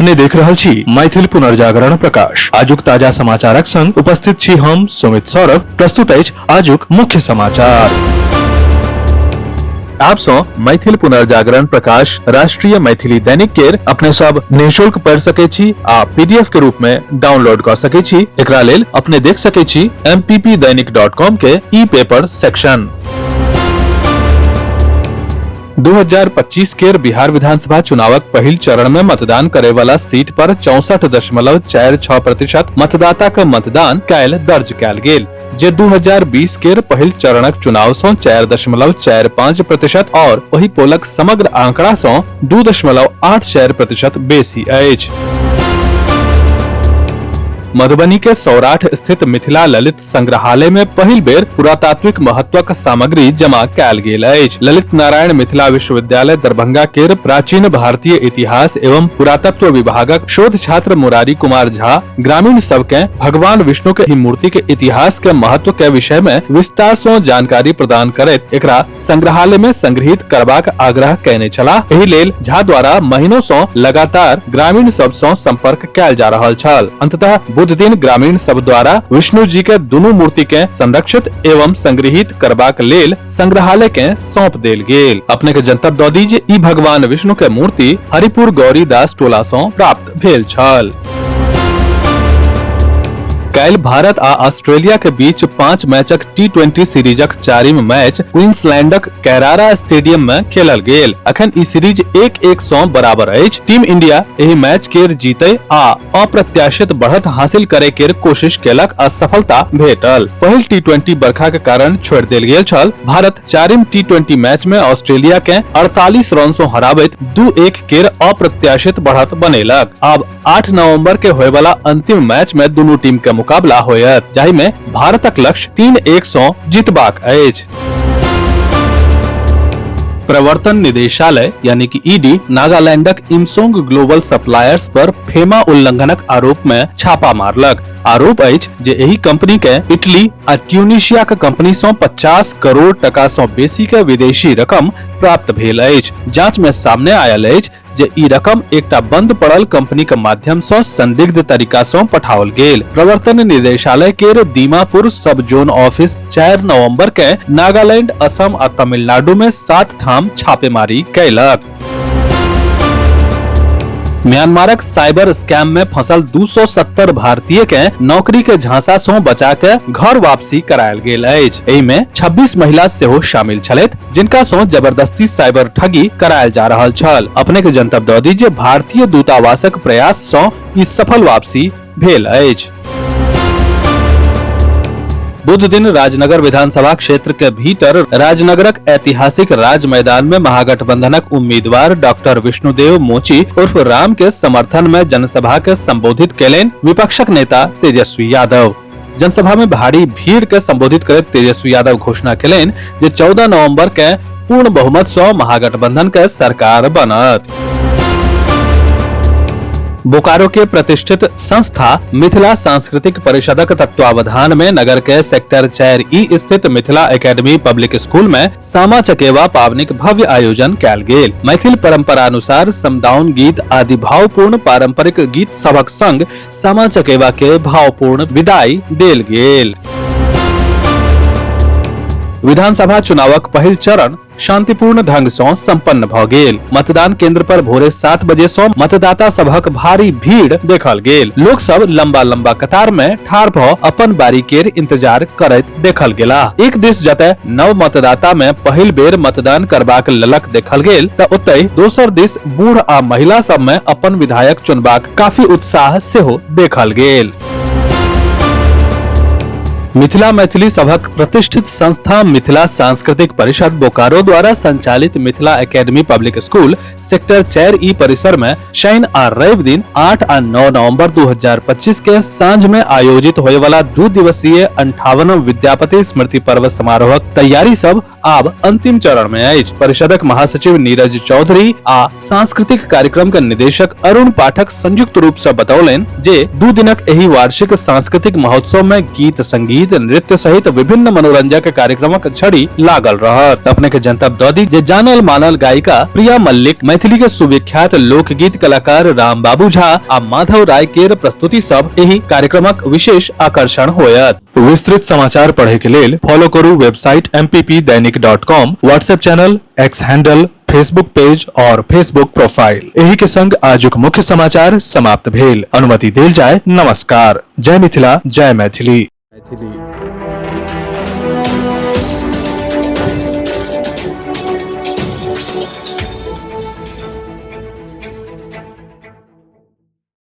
अपने देख रहल छी मैथिल पुनर्जागरण प्रकाश। आजुक ताजा समाचारक संग उपस्थित छी हम सुमित सौरभ। प्रस्तुत अछि आजुक मुख्य समाचार। आप सौ मैथिल पुनर्जागरण प्रकाश राष्ट्रीय मैथिली दैनिक केर अपने सब निःशुल्क पढ़ सके छी आ पीडीएफ के रूप में डाउनलोड कर सके छी। एकरा लेल अपने देख सके छी mppdainik.com के ई पेपर सेक्शन। 2025 केर बिहार विधानसभा चुनावक पहिल चरण में मतदान करे वाला सीट पर 64.46% मतदाता के मतदान काल्हि दर्ज कयल गेल, जे 2020 केर पहिल चरणक चुनाव सँ 4.45% और ओहि पोलक समग्र आंकड़ा सँ 2.84% बेसी अछि। मधुबनी के सौराठ स्थित मिथिला ललित संग्रहालय में पहिल बेर पुरातात्विक महत्वक सामग्री जमा कयल गेल अछि। ललित नारायण मिथिला विश्वविद्यालय दरभंगा केर प्राचीन भारतीय इतिहास एवं पुरातत्व विभागक शोध छात्र मुरारी कुमार झा ग्रामीण सब के भगवान विष्णु के मूर्ति के इतिहास के महत्व के विषय में विस्तार सँ जानकारी प्रदान करैत एकरा संग्रहालय में संग्रहित करबाक आग्रह कयने छलाह। एहि लेल झा द्वारा महीनों सँ लगातार ग्रामीण सब सँ संपर्क कयल जा रहल छल। अंततः बुध दिन ग्रामीण सब द्वारा विष्णु जी के दुनू मूर्ति के संरक्षित एवं संग्रहित करबाक लेल संग्रहालय के सौंप देल गेल। अपने के जनतब दऽ दी जे ई भगवान विष्णु के मूर्ति हरिपुर गौरी दास टोला सँ प्राप्त भेल छल। काल्हि भारत आ ऑस्ट्रेलिया के बीच 5 मैचक टी20 सीरीजक चारिम मैच क्वींसलैंडक कैरारा स्टेडियम में खेलल गेल। अखन ई सीरीज 1-1 सँ बराबर अछि। टीम इंडिया एहि मैच केर जीतै आ अप्रत्याशित बढ़त हासिल करे केर कोशिश केलक आ सफलता भेटल। पहिल टी20 बरखा के कारण छोड़ि देल गेल छल। भारत चारिम टी20 मैच में ऑस्ट्रेलिया के 48 रन सँ हराबैत 2-1 केर अप्रत्याशित बढ़त बनेलक। आब 8 नवंबर के होय वाला अंतिम मैच में दुनू टीम के मुकाबला होयत, जाहि में भारतक लक्ष्य 3-1 सँ जीतबाक अछि। प्रवर्तन निदेशालय यानी कि ईडी नागालैंडक इमसोंग ग्लोबल सप्लायर्स पर फेमा उल्लंघनक आरोप में छापा मारलक। आरोप अछि जे एहि कंपनी के इटली आ ट्यूनिशिया के कंपनी सँ 50 करोड़ टका सँ बेसी के विदेशी रकम प्राप्त भेल अछि। जांच में सामने आयल अछि जे ई रकम एकटा बंद पड़ल कंपनी के माध्यम सँ संदिग्ध तरीका सँ पठाओल गेल। प्रवर्तन निदेशालय केर दीमापुर सब जोन ऑफिस 4 नवंबर के नागालैंड, असम आ तमिलनाडु में 7 ठाम छापेमारी कयलक। म्यांमारक साइबर स्कैम में फंसल 270 भारतीय के नौकरी के झांसा सँ बचा के घर वापसी करायल गेल अछि। एहि में 26 महिला सेहो शामिल छलथि, जिनका सँ जबरदस्ती साइबर ठगी करायल जा रहल छल। अपने के जनतब दऽ दी जे भारतीय दूतावासक प्रयास सँ ई सफल वापसी भेल अछि। बुध दिन राजनगर विधानसभा क्षेत्र के भीतर राजनगरक ऐतिहासिक राज मैदान में महागठबंधनक उम्मीदवार डॉक्टर विष्णुदेव मोची उर्फ राम के समर्थन में जनसभा के संबोधित केलनि विपक्षक नेता तेजस्वी यादव। जनसभा में भारी भीड़ के संबोधित करैत तेजस्वी यादव घोषणा केलनि जे 14 नवंबर के पूर्ण बहुमत सँ महागठबंधन के सरकार बनत। बोकारो के प्रतिष्ठित संस्था मिथिला सांस्कृतिक परिषदक तत्वावधान में नगर के सेक्टर 4 ई स्थित मिथिला एकेडमी पब्लिक स्कूल में सामा चकेवा पावनिक भव्य आयोजन कयल गेल। मैथिल परंपरानुसार समदाउन गीत आदि भावपूर्ण पारंपरिक गीत सभक संग सामा चकेवा के भावपूर्ण विदाई देल गेल। विधानसभा चुनावक पहिल चरण शांतिपूर्ण ढंग सँ संपन्न भ गेल। मतदान केंद्र पर भोरे 7 बजे सँ मतदाता सभक भारी भीड़ देखल गेल। लोक सब लंबा लंबा कतार में ठाढ़ भ अपन बारी केर इंतजार करैत देखल गेलाह। एक दिस जतय नव मतदाता में पहिल बेर मतदान करबाक ललक देखल गेल, त ओतहि दोसर दिस बूढ़ आ महिला सब में अपन विधायक चुनबाक काफी उत्साह सेहो देखल गेल। मिथिला मैथिली सभक प्रतिष्ठित संस्था मिथिला सांस्कृतिक परिषद बोकारो द्वारा संचालित Mithila academy public school sector 4 E परिसर में शनि आ रवि दिन 8 आ 9 नवंबर 2025 के सांझ में आयोजित होए वाला 2 दिवसीय 58 विद्यापति स्मृति पर्व समारोहक तैयारी सब आब अंतिम चरण में अछि। परिषदक महासचिव नीरज चौधरी आ सांस्कृतिक कार्यक्रम के निदेशक अरुण पाठक संयुक्त रूप से बतौलनि जे 2 दिनक एहि वार्षिक सांस्कृतिक महोत्सव में गीत संगीत, संगीत, नृत्य सहित विभिन्न मनोरंजक कार्यक्रमक झड़ी लागल रहत। अपने के जनतब दऽ दी जे जानल मानल गायिका प्रिया मल्लिक, मैथिली के सुविख्यात लोकगीत कलाकार राम बाबू झा आ माधव राय केर प्रस्तुति सब एहि कार्यक्रमक विशेष आकर्षण होयत। विस्तृत समाचार पढ़े के लेल फॉलो करू website mppdainik.com, WhatsApp channel, X handle, Facebook page और फेसबुक प्रोफाइल। एही के संग आजुक मुख्य समाचार समाप्त भेल। अनुमति देल जाय। नमस्कार। जय मिथिला, जय मैथिली। मैथिली।